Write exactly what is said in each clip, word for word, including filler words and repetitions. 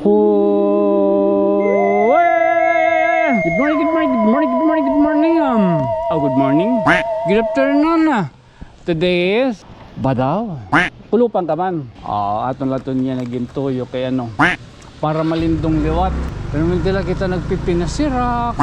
Hoy! Good morning, good morning, good morning, good morning, good morning. Um, oh, good morning. Good afternoon. Today is Badaw. Kulupan ka man. Ah, aton la iton niyan nga gintuyo kay ano, para malindong liwat. Pero man tila kita nagpipinasirak,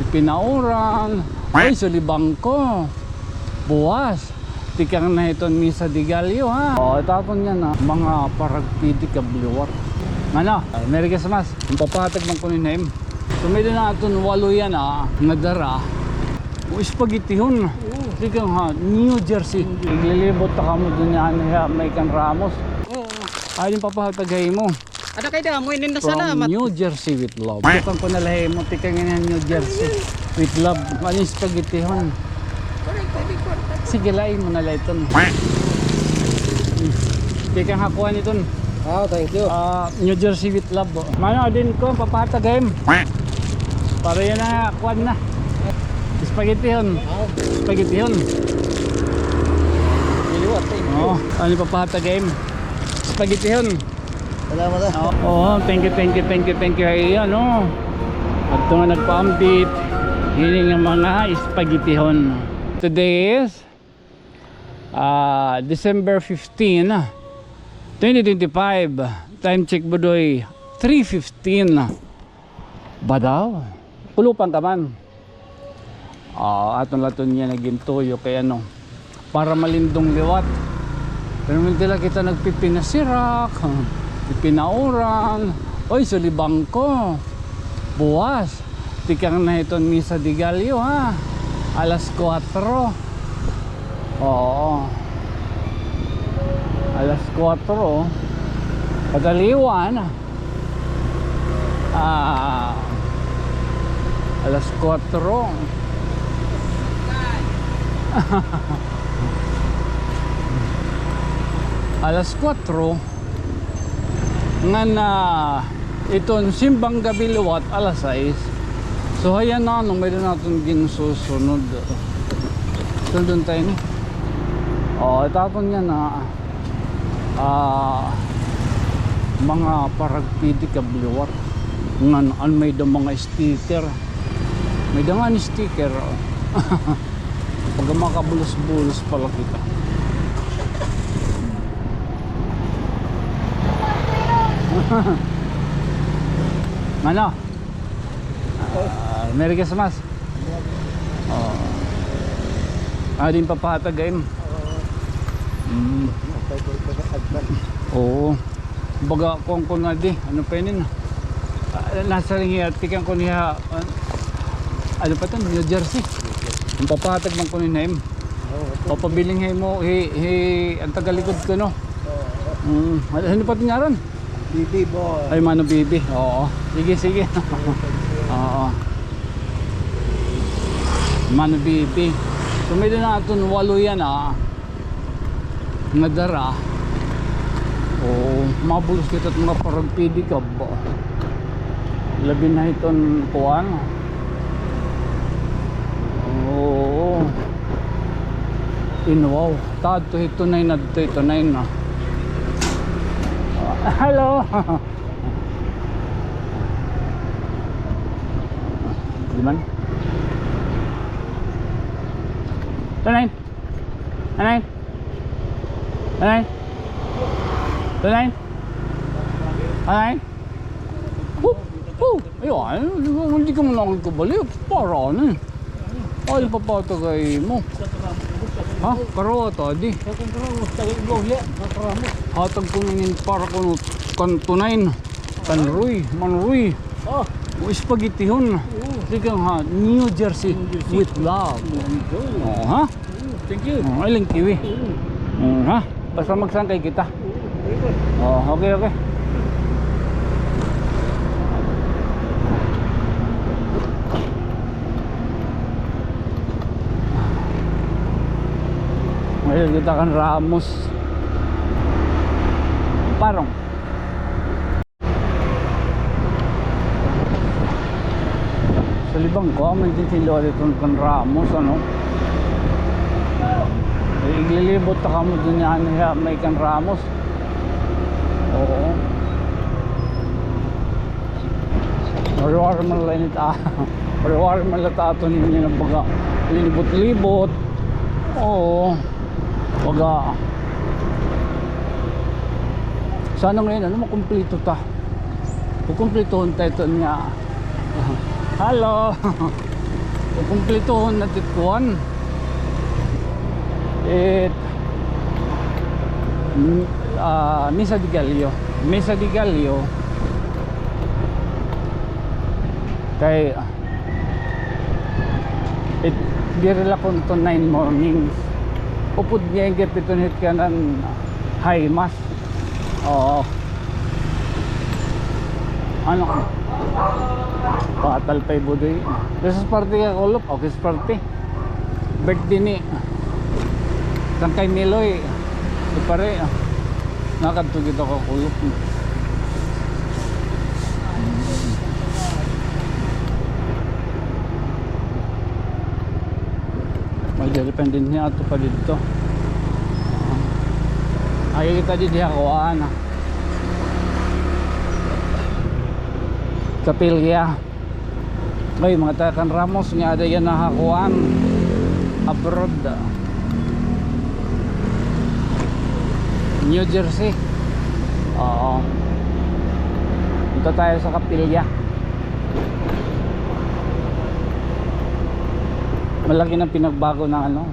pipinauran. Ay, sulibangko. Buwas. Tikang na iton misa de gallo, ha? O, ito aton niyan, ha? Mga paragpidikab liwat. Ano? Merry Christmas. An papahatag man kuno hin ha im. So, may-ada na aton walo yana, ha? Nga dara. O, spaghettihon. Oo. Tikang ha, New Jersey. Iglilibot ta kamo dun yana, ha, may kan Ramos. Oo. Ay, an papahatag ha imo. Ada kay damo, inin na salamat. From New Jersey with love. Tikang ko na la ha imo, tikang ini an New Jersey with love. Ano yung spaghettihon? Sige, lain mo na la iton. Tikang ha kuan iton. Ah, thank you. Ah, New Jersey with love, oh. Mano, din ko, papahatag ha im. Para yana, kuan na. Spaghettihon. Ah. Spaghettihon. Diliwat, thank you. Oh, ano papahatag ha im? Spaghettihon. Salamat, ah. Oo, thank you, thank you, thank you, thank you. Ayan, oh. Adto nga nagpaambit. Ini nga mga spaghettihon. Today is, ah, December fifteen, twenty twenty-five. Time check, Budoy, three fifteen. Badaw. Kulupan ka man. Ah, aton la iton niyan nga gintuyo kay ano, para malindong liwat. Pero man tila kita nagpipinasirak, pipinauran. Oy, sulibangko. Buwas. Tikang na iton misa de gallo, ha? Alas kuwatro. Oo. Alas kuwatro. Kadaliwan. Ah, alas kuwatro. Alas kuwatro. Ngan, ah, iton simbang gabi liwat, alas sais. So, hayan na, ano, may-ada na aton ginsusunod. Sundon ta ini. O, ito aton yana, ah, mga paragpidikab liwat. Ngan an may-ada mga sticker. May-ada ngani sticker, oh. Pagka makabulos-bulos pa la kita. Ano? Ah, Merry Christmas. Oh. Ah, din papahatag ha im. Mm. Oo. Baga, kuan ko na di. Ano pa inin? Ah, nasa rin hiya, tikang ko niya, ah, ano pa to? New Jersey. An papahatag man kuno hin ha im. Oo. Papabiling ha imo, hi, hi, an tagalikod ko, no? Oo. Mm. Ano, ano pa it ngaran? Bibi, boy. Ay, Mano Bibi. Oo. Sige, sige. Oo. Mano Bibi. So, may-ada na aton walo yana, ah. Nga dara. Oo, mabulos kita it mga paragpidikab. Labi na hiton kuan. Oo. Inwaw. Tadto hito na, adto hito na, no? Hello. Di man. Tunay. Anay? Anay? Anay? Anay? Hu! Hu! Ayaw, ayaw, hindi ka man ako kabalik. Para ano eh. Ay, papahatag ha imo. Ha? Karawa ta, di. Hatag ko inin para kuno kan Tunay. Kan Roy, Man Roy. Oh. O, spaghettihon. Oo. Tikang ha, New Jersey with love. New Jersey. Oo, ha? Thank you. Oo, ay, lang kiwi. Oo. Oo, ha? Basta magsangkay kita. Oo, very good. Oo, okay, okay. Ngayon kita kan Ramos. Parang. Sulibangko, amo it tinluwa didto kan Ramos, ano? Iglilibot ta kamo didto yana, may kan Ramos. Oo. Pariwara man la ini ta. Pariwara man la ta aton ini nga baga linibot-libot. Oo. Baga. Sana ngayon, ano, makumpleto ta. Kukumpletohon ta iton nga. Hello. Kukumpletohon na it kuan. It, mm, ah, Mesa de Gallo. Mesa de Gallo. Kay, ah, it, diri la kunto nine mornings. Upod nga gihap iton hit kanan high mass. Oo. Ano ka? Patal pa ibudoy. This is party ka kulop. Okay, is party. Birthday ni Sangkay Miloy. Di pare. Nakadto kita ka kulop. May depende niya ato pa dito. Ay, kita di diha kuan. Kapilya. Ay, mga taga Can Ramos nga ada yan nahakuan. Abroad. New Jersey. Oo. Punta tayo sa kapilya. Malaki na pinagbago ng ano,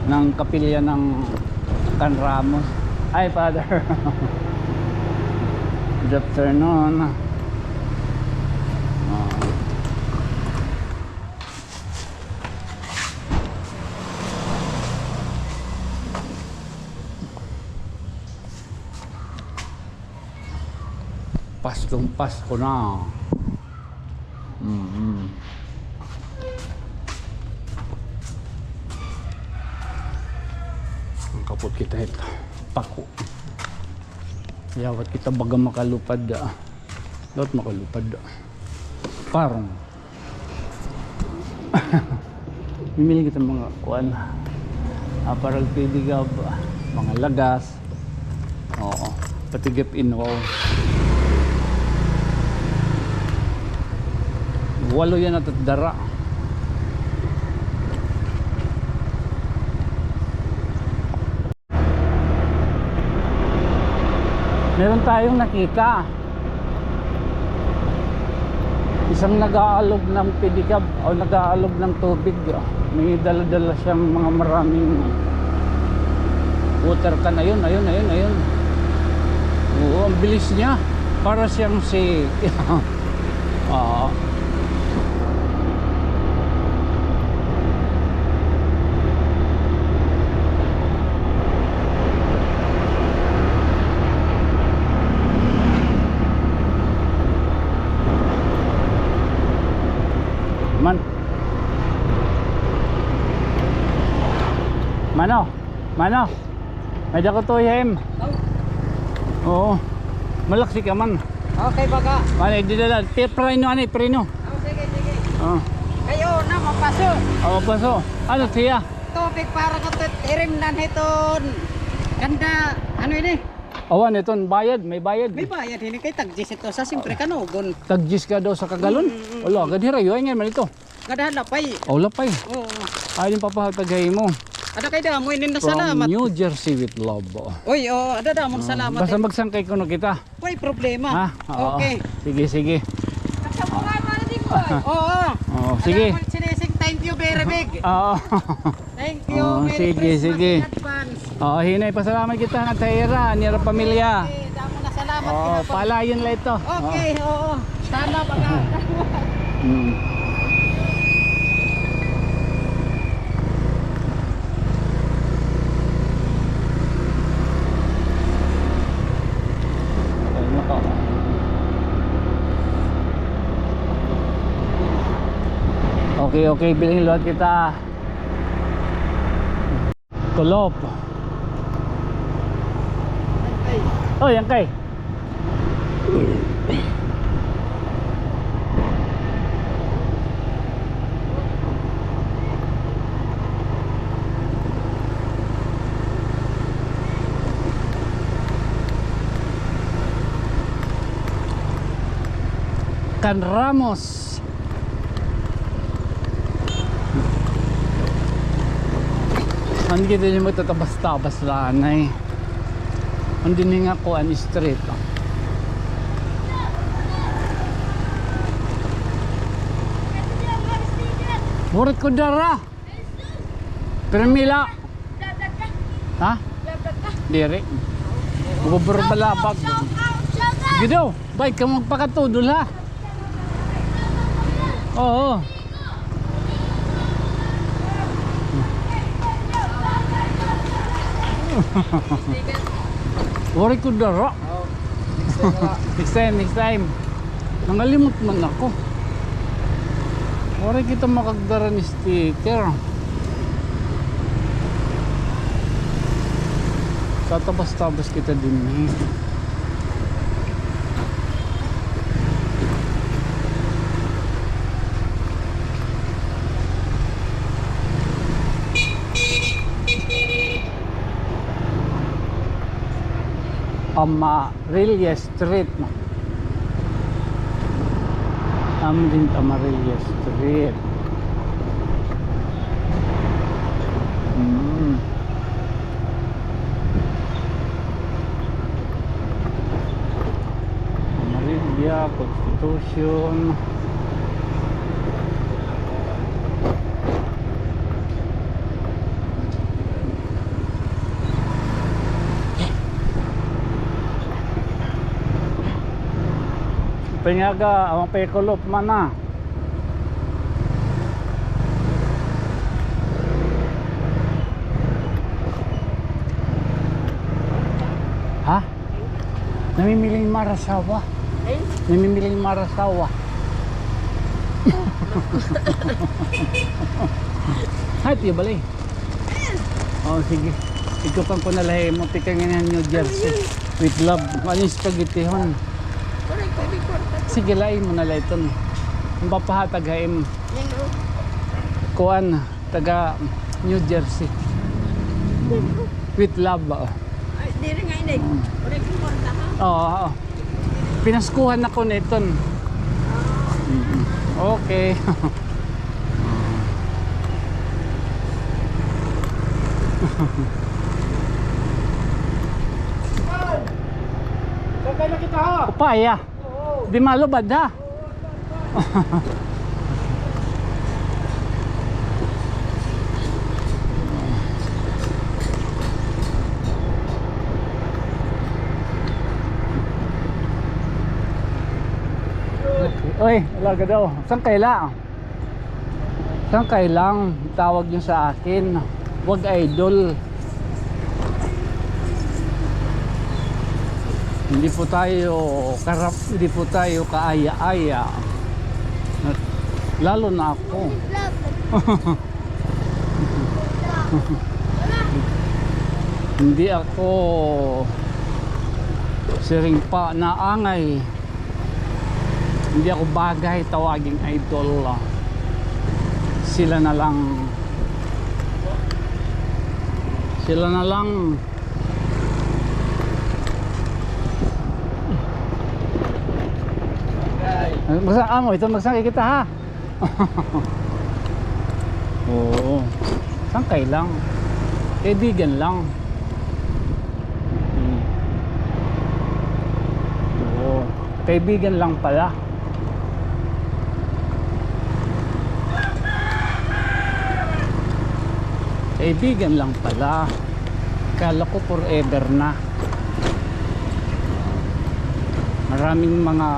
ng kapilya ng Can Ramos. Hi, Father. Good afternoon. Ah. Paskong Pasko na. Mm-hmm. Ang kapot kita hit pako. Yawat kita baga makalupad, ah. Dapat makalupad, ah. Parang mimili kita mga kuan. Ah, parang pedicab, mga lagas. Oo, pati gap in, wow. Walo yan at dara. Meron tayong nakita. Isang nag-aalog ng pedicab o nag-aalog ng tubig. May dala-dala siyang mga maraming water can. Ayun, ayun, ayun, ayun. Oo, ang bilis niya. Para siyang si Oo. Man. Mano? Mano? May dako to, Hem. Oo. Malaksi ka man. Okay, baga. Mano, di dala. Pi-, preno, ani, preno. Oh, sige, sige. Oh. Kayo na, mapaso. Oh, mapaso. Ano siya? Tubig para ko tut-, irimnan hiton. Ganda, ano ini? Awan, iton bayad, may bayad. May bayad, ini kay tag-diyes ito sa, siyempre, kanugon. Tag-diyes ka daw sa kagalon? Mm, mm, mm. Wala, agad hirayo, ay ngayon man ito. Kada lapay. Oh, lapay. Oo. Ay, yung papahatag ha imo. Ada kay damo, inin na salamat. From New Jersey with love. Uy, oh, ada damo, salamat. Basta magsangkay kuno kita. Way problema. Ha? Oo. Okay. Sige, sige. Oo. Oo, sige. Salamat, Sinising. Thank you very big. Oo. Thank you. Oo, Merry Christmas in advance. Oo, hinay, pasalamat kita nga tayra, nira pamilya. Okay, damo na salamat. Oo, palayon la ito. Okay, oo. Sana baga. Hmm. Okay, okay, bilhin liwat kita. Kulop. Oh, yan kay. Kan Ramos. An kita niyo magtatabas-tabas la anay. An dinhi nga kuan street, oh. Burit ko dara. Pero mila. Ha? Diri. Bubur balabag. Gido, bay ka magpakatudol, ha? Oo. Waray ko dara. Next time, next time. Nangalimot man ako. Waray kita makagdara ni sticker. Tatabas-tabas kita dinhi. Amarilla Street na. Amo dinhi Amarilla Street. Mm. Amarilla, Constitution. Pinyaga, ang pikulo pa man na. Ha? Namimiling marasawa. Eh? Namimiling marasawa. Hay, tiyo balay. Oh, sige. Ikuan ko na la ha imo, tikang ini New Jersey. With love. Ano yung spaghetti hon? Sige, lain mo na la iton. Ang papahatag ha imo. Kuan, taga New Jersey. With love ba? Ay, diri nga ini. Mm. Waray ko kwarta, ha? Oo, oo. Pinaskuhan ako niton. Mm. Okay. Sakay na kita, ha? Upaya. Di malubad, ha? Oy, alaga daw. Sangkay la? Sangkay lang, tawag niyo sa akin. Wag idol. Hindi po tayo karap-, hindi po tayo kaaya-aya. Lalo na ako. Hindi ako siring pa naangay. Hindi ako bagay tawaging idol. Sila na lang. Sila na lang. Magsa-, amo, ito magsangkay kita, ha? Oo. Sangkay lang. Kaibigan lang. Hmm. Oo. Kaibigan lang pala. Kaibigan lang pala. Kala ko forever na. Maraming mga,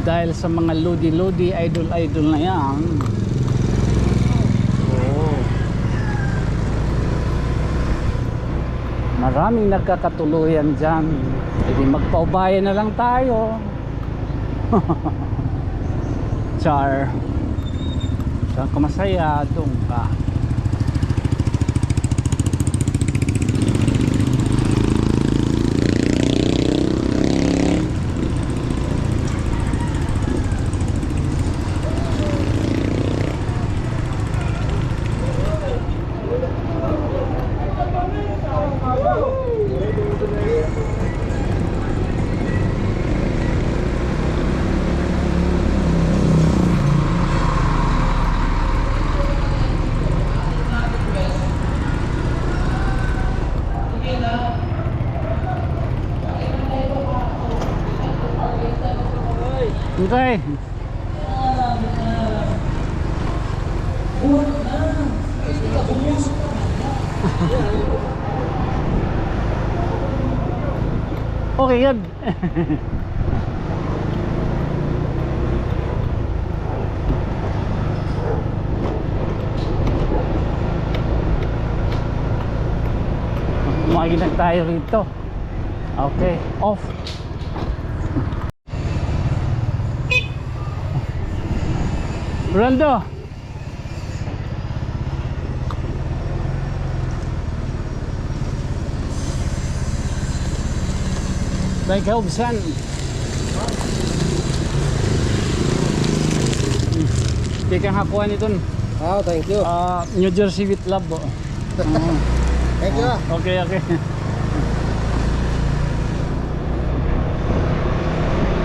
dahil sa mga lodi-lodi, idol-idol na yan. Oo. Maraming nagkakatuluyan dyan. E di magpaubaya na lang tayo. Char. Saan ka masaya? Doon ka. Okay. Okay, good. Umagi na tayo rito. Okay, off. Ronaldo. Thank you, Obsan. Tikang ha kuan iton. Ah, thank you. Ah, New Jersey with love, oh. Mm. Thank you. Okay, okay.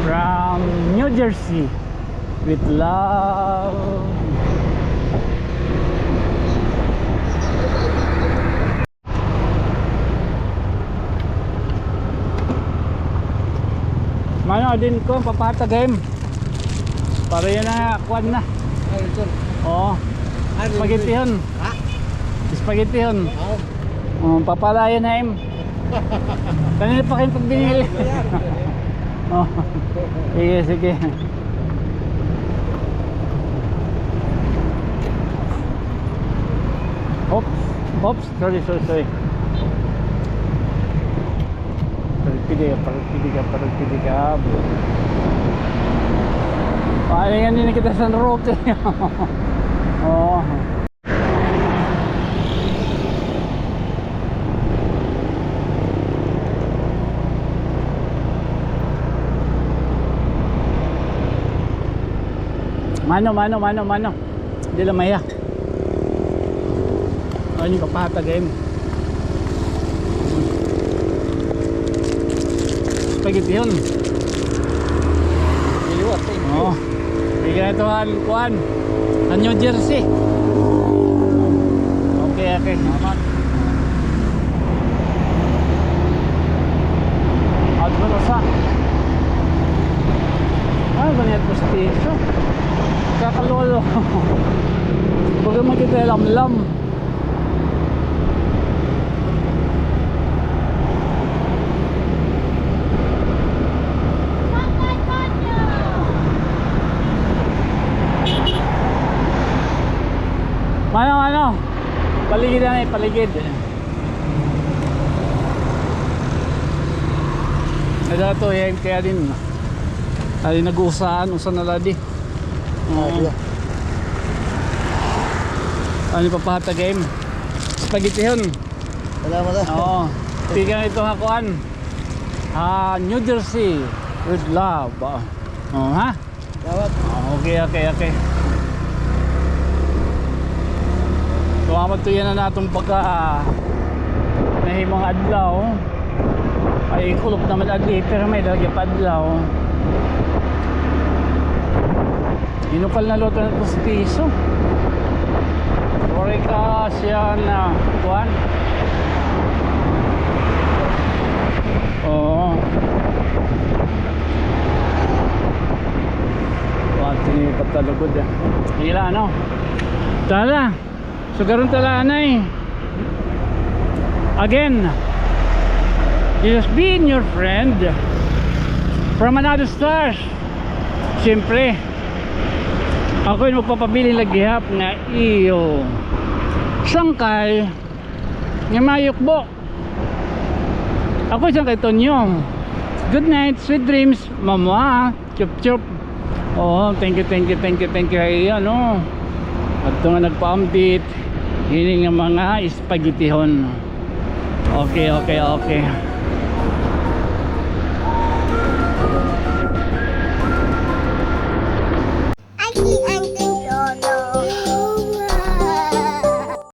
From New Jersey with love. Mano, din ko, papahatag ha im. Para yana, kuan na. Ay, ito. Oo. Ay, spaghettihon. Ha? Spaghettihon. Oo. Oo, papalayan na im. Kanina pa kayo pagbinili. Oo. Sige, sige. Oops. Oops. Sorry, sorry, sorry. Paragpidi ka, paragpidi ka, paragpidi ka. Paano yan, hindi kita San Roque? Oo. Mano, mano, mano, mano. Di la maya. Ano yung papahatag, eh? Spaghettihon. Liwat, eh. Oo. Bigyan ito han kuan. Han New Jersey. Okay, okay. Salamat. At ano sa? Ah, ganyan pustiso. Kakalolo. Baga man kita lamlam. Mano, mano? Paligid na, eh, paligid. Ada to, yan kaya din. Ay, nag-uusahan, usa na ladi. Oo. Ano, papahatag game? Spaghettihon. Salamat, ah. Oo. Tigang ito ha kuan. Ah, New Jersey with love. Oo, ha? Salamat. Ah, okay, okay, okay. So, amat to yana an aton pagka, ah, nahimong adlaw. Ay, kulop naman adi, pero may lagi pa adlaw. Inukal na luto na ito sa piso. Sorry ka siya na kuan. Oo. Kuan, tinipat na lugod, ah. Hila, ano? Tala. So, karon ta la anay. Again, this is being your friend from another stars. Siyempre, ako yung magpapabilin la gihap nga iyo sangkay nga mayukbo. Ako siya kay Tonyo. Good night, sweet dreams, mamwa. Chup, chup. Oo, thank you, thank you, thank you, thank you. Ay, ano, adto nga nagpaambit. Hini nga mga spaghettihon. Okay, okay, okay.